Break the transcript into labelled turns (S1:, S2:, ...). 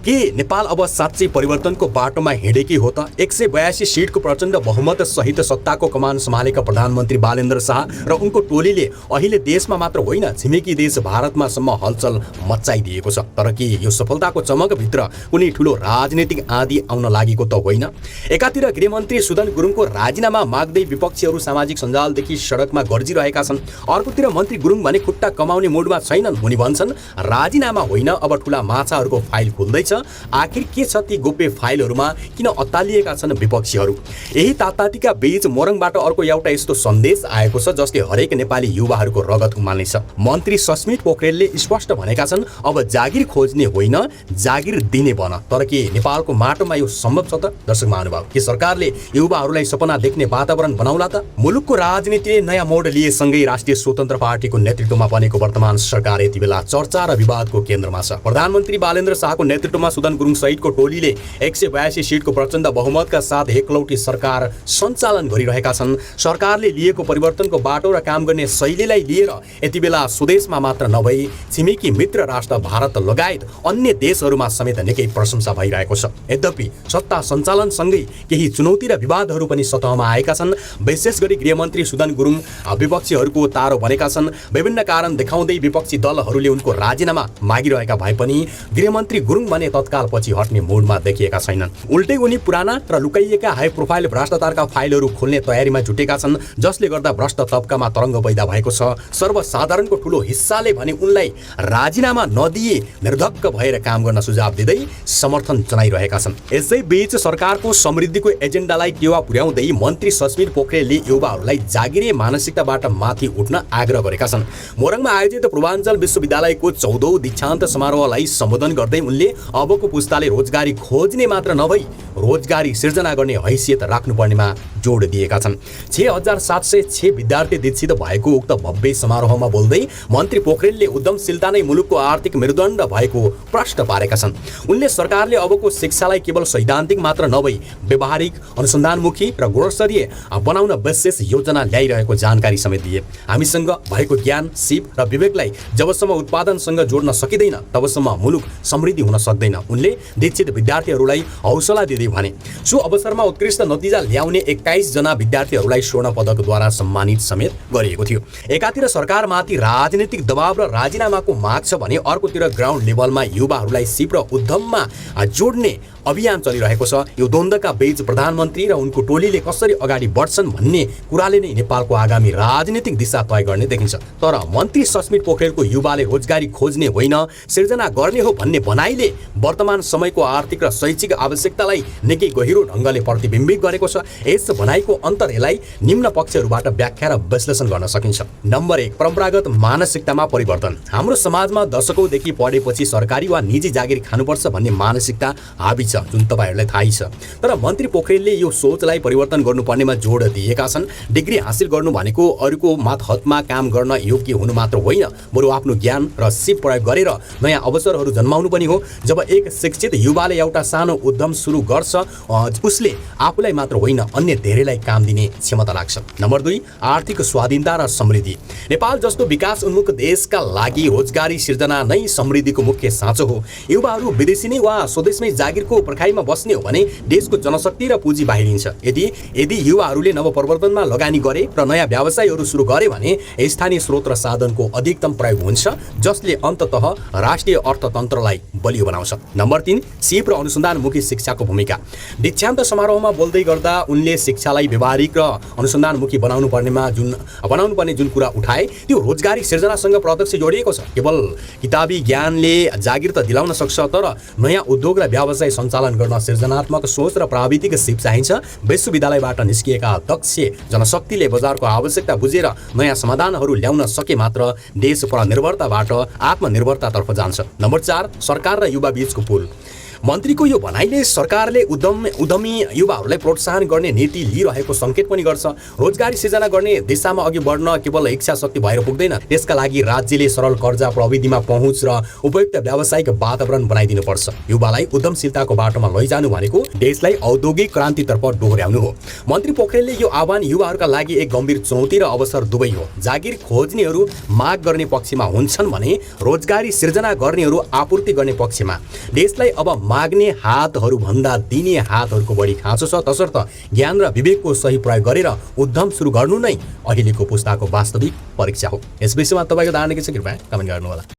S1: के नेपाल अब साँच्चै परिवर्तनको बाटोमा हिँडेकी हो त? 182 सिटको प्रचण्ड बहुमत सहित सत्ताको कमान सम्हालेका प्रधानमन्त्री बालेन्द्र शाह र उनको टोलीले अहिले देशमा मात्र होइन छिमेकी देश भारतमा सम्म हलचल मच्चाइदिएको छ। तर के यो सफलताको चमकभित्र कुनै ठुलो राजनीतिक आँधी आउन लागेको त होइन? एकातिर गृहमन्त्री सुदन गुरुङको राजीनामा माग्दै विपक्षीहरू सामाजिक सञ्जालदेखि सडकमा गर्जिरहेका छन्, अर्कोतिर मन्त्री गुरुङ भने खुट्टा कमाउने मोडमा छैनन्। उनी भन्छन् राजीनामा होइन, अब ठुला माछाहरूको फाइल खुल्दैछ। आखिर के छ ती गोप्य फाइलहरूमा? किन अत्तालिएका छन् विपक्षीहरू? यही तात्तातिका बीच मोरङबाट अर्को एउटा यस्तो सन्देश आएको छ जसले हरेक नेपाली युवाहरूको रगत उमाल्नेछ। मन्त्री सस्मित पोखरेलले स्पष्ट भनेका छन् अब जागिर खोज्ने होइन, जागिर दिने बन। तर के नेपालको माटोमा यो सम्भव छ त? दर्शक महानुभाव, के सरकारले युवाहरूलाई सपना देख्ने वातावरण बनाउला त? मुलुकको राजनीतिले नयाँ मोड लिएसँगै राष्ट्रिय स्वतन्त्र पार्टीको नेतृत्वमा बनेको वर्तमान सरकार यति बेला चर्चा र विवादको केन्द्रमा छ। प्रधानमन्त्री बालेन्द्र शाहको नेतृत्वमा सुदन गुरुङ सहितको टोलीले 182 सिटको प्रचण्ड बहुमतका साथ एकलौटी सरकार सञ्चालन गरिरहेका छन्। सरकारले लिएको परिवर्तनको बाटो र काम गर्ने शैलीलाई लिएर यति बेला स्वदेशमा मात्र नभई छिमेकी मित्र राष्ट्र भारत लगायत अन्य देशहरूमा समेत निकै प्रशंसा भइरहेको छ। यद्यपि सत्ता सञ्चालनसँगै केही चुनौती र विवादहरू पनि सतहमा आएका छन्। विशेष गरी गृहमन्त्री सुदन गुरुङ विपक्षीहरूको तारो बनेका छन्। विभिन्न कारण देखाउँदै विपक्षी दलहरूले उनको राजीनामा मागिरहेका भए पनि गृहमन्त्री गुरुङ भने तत्काल पछि हट्ने मोडमा देखिएका छैनन्। उल्टै उनी पुराना र लुकाइएका हाई प्रोफाइल भ्रष्टाचारका फाइलहरू खोल्ने तयारीमा जुटेका छन्, जसले गर्दा भ्रष्ट तबकामा तरङ्ग पैदा भएको छ। सर्वसाधारणको ठुलो हिस्साले भने उनलाई राजीनामा नदिए निर्धक्क भएर काम गर्न सुझाव दिँदै समर्थन जनाइरहेका छन्। यसैबीच सरकारको समृद्धिको एजेन्डालाई टेवा पुर्याउँदै मन्त्री सस्मित पोखरेलले युवाहरूलाई जागिरे मानसिकताबाट माथि उठ्न आग्रह गरेका छन्। मोरङमा आयोजित पूर्वाञ्चल विश्वविद्यालयको 14औं दीक्षान्त समारोहलाई सम्बोधन गर्दै उनले अबको पुस्ताले रोजगारी खोज्ने मात्र नभई रोजगारी सिर्जना गर्ने हैसियत राख्नुपर्नेमा जोड दिएका छन्। 6706 विद्यार्थी दीक्षित भएको उक्त भव्य समारोहमा बोल्दै मन्त्री पोखरेलले उद्यमशीलता नै मुलुकको आर्थिक मेरुदण्ड भएको प्रश्न पारेका छन्। उनले सरकारले अबको शिक्षालाई केवल सैद्धान्तिक मात्र नभई व्यावहारिक, अनुसन्धानमुखी र गुणस्तरीय बनाउन विशेष योजना ल्याइरहेको जानकारी समेत दिए। हामीसँग भएको ज्ञान, सिप र विवेकलाई जबसम्म उत्पादनसँग जोड्न सकिँदैन तबसम्म मुलुक समृद्धि हुन सक्दैन। उनले दीक्षित विद्यार्थीहरूलाई हौसला दिँदै भने सो अवसरमा उत्कृष्ट नतिजा ल्याउने 21 जना विद्यार्थीहरूलाई स्वर्ण पदकद्वारा सम्मानित समेत गरिएको थियो। एकातिर सरकारमाथि राजनीतिक दबाव र राजीनामाको माग छ भने अर्कोतिर ग्राउन्ड लेभलमा युवाहरूलाई सिप र उद्यममा जोड्ने अभियान चलिरहेको छ। यो द्वन्द्वका बीच प्रधानमन्त्री र उनको टोलीले कसरी अगाडि बढ्छन् भन्ने कुराले नै नेपालको आगामी राजनीतिक दिशा तय गर्ने देखिन्छ। तर मन्त्री सस्मित पोखरेलको युवाले रोजगारी खोज्ने होइन सिर्जना गर्ने हो भन्ने भनाइले वर्तमान समयको आर्थिक र शैक्षिक आवश्यकतालाई निकै गहिरो ढङ्गले प्रतिबिम्बित गरेको छ। यस भनाइको अन्तर्यलाई निम्न पक्षहरूबाट व्याख्या र विश्लेषण गर्न सकिन्छ। नम्बर 1, परम्परागत मानसिकतामा परिवर्तन। हाम्रो समाजमा दशकौंदेखि पढेपछि सरकारी वा निजी जागिर खानुपर्छ भन्ने मानसिकता हाबी छ, जुन तपाईहरुलाई थाहै छ। तर मन्त्री पोखरेलले यो सोचलाई परिवर्तन गर्नुपर्नेमा जोड दिएका छन्। डिग्री हासिल गर्नु भनेको अरूको मातहतमा काम गर्न योग्य हुनु मात्र होइन, बरु आफ्नो ज्ञान र सिप प्रयोग गरेर नयाँ अवसरहरू जन्माउनु पनि हो। जब एक शिक्षित युवाले एउटा सानो उद्यम सुरु गर्छ, उसले आफूलाई मात्र होइन अन्य धेरैलाई काम दिने क्षमता राख्छ। नम्बर 2, आर्थिक स्वाधीनता र समृद्धि। नेपाल जस्तो विकास उन्मुख देशका लागि रोजगारी सिर्जना नै समृद्धिको मुख्य साँचो हो। युवाहरू विदेशी नै वा स्वदेशमै जागिरको पर्खाइमा बस्ने हो भने देशको जनशक्ति र पुँजी बाहिरिन्छ। यदि युवाहरूले नवपरिवर्तनमा लगानी गरे र नयाँ व्यवसायहरू सुरु गरे भने स्थानीय स्रोत र साधनको अधिकतम प्रयोग हुन्छ, जसले अन्ततः राष्ट्रिय अर्थतन्त्रलाई बलियो बनाउँछ। नम्बर 3, सिप र अनुसन्धानमुखी शिक्षाको भूमिका। दीक्षान्त समारोहमा बोल्दै गर्दा उनले शिक्षालाई व्यावहारिक र अनुसन्धानमुखी बनाउनु पर्ने जुन कुरा उठाए त्यो रोजगारी सिर्जनासँग प्रत्यक्ष जोडिएको छ। केवल किताबी ज्ञानले जागिर त दिलाउन सक्छ, तर नयाँ उद्योग र व्यवसाय सञ्चालन गर्न सृजनात्मक सोच र प्राविधिक सिप चाहिन्छ। विश्वविद्यालयबाट निस्किएका दक्ष जनशक्तिले बजारको आवश्यकता बुझेर नयाँ समाधानहरू ल्याउन सके मात्र देश परनिर्भरताबाट आत्मनिर्भरतातर्फ जान्छ। नम्बर 4, सरकार र युवा बीचको पुल। मन्त्रीको यो भनाइले सरकारले उद्यमी युवाहरूलाई प्रोत्साहन गर्ने नीति लिइरहेको सङ्केत पनि गर्छ। रोजगारी सिर्जना गर्ने दिशामा अघि बढ्न केवल इच्छा शक्ति भएर पुग्दैन, त्यसका लागि राज्यले सरल कर्जा प्रविधिमा पहुँच र उपयुक्त व्यावसायिक वातावरण बनाइदिनुपर्छ। युवालाई उद्यमशीलताको बाटोमा लैजानु भनेको देशलाई औद्योगिक क्रान्तितर्फ डोहोर्याउनु हो। मन्त्री पोखरेलले यो आह्वान युवाहरूका लागि एक गम्भीर चुनौती र अवसर दुवै हो। जागिर खोज्नेहरू माग गर्ने पक्षमा हुन्छन् भने रोजगारी सिर्जना गर्नेहरू आपूर्ति गर्ने पक्षमा। देशलाई अब माग्ने हातहरूभन्दा दिने हातहरूको बढी खाँचो छ। तसर्थ ज्ञान र विवेकको सही प्रयोग गरेर उद्यम सुरु गर्नु नै अहिलेको पुस्ताको वास्तविक परीक्षा हो। यस विषयमा तपाईँको धारणा के छ कृपया कमेन्ट गर्नुहोला।